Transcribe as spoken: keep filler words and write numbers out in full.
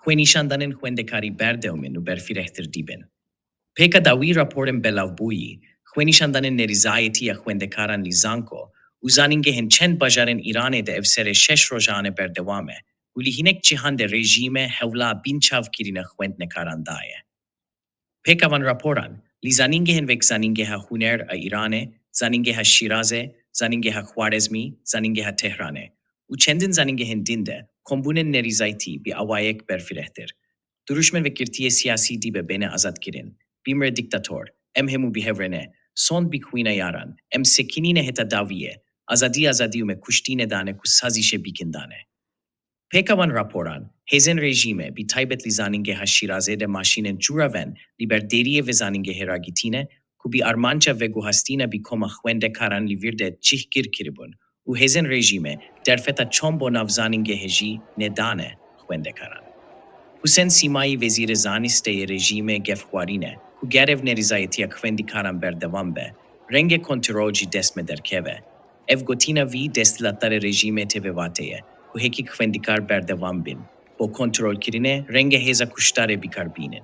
Xwenîşandanên xwendekarî berdewam in û berfirehtir dibin. Pêka dawî raporên belavbûyî, xwenîşandanên nerîzayetî ya xwendekaran li zanko û zanîngehên çend bajarên Îranê di ev serê şeş rojane berdewam e û li hinek cîhan de rejîme hewla binçavkirina xwendekaran daye. Pêka van raporan, li zanîngehên wek Zanîngeha Huner a Îranê, Zanîngeha Şîrazê, Zanîngeha Xwarezmî, Zanîngeha Tehranê û çendin zanîngehên din de kombûnên nerîzayetî bi awayek berfirehtir. Dirûşmên vekirtiyê siyasî dibe bêne azadkirin. Bimre dîktator, em hemû bi hev re ne, sond bi xwîna yaran, em sekinîne heta dawiyê, azadî, azadî û me kuştî nedane ku sazîşê bikin dane. Pêka van raporan, hêzên rejîme, bi taybet li Zanîngeha Şîrazê de maşînên çû raven, li ber deriyê vê zanîngehê ragihîtine, ku bi armanca veguhastina bi koma xwendekaran li vir de cihgir kiribûn û hêzên rejîme derfeta çûn bo nav zanîngehê jî nedane xwendekaran. Husên Sîmayî, wezîrê zanistê yê rejîmê, gev xwarîne ku ger ev nerîzayetiya xwendekaran berdewam be, renge kontrol ji dest me derkeve. Ev gotina vî desthilatdarê rejîmê tê vê wateyê ku hekî xwendekar berdewam bin, bo kontrolkirinê renge hêza kuştarê bikar bînin.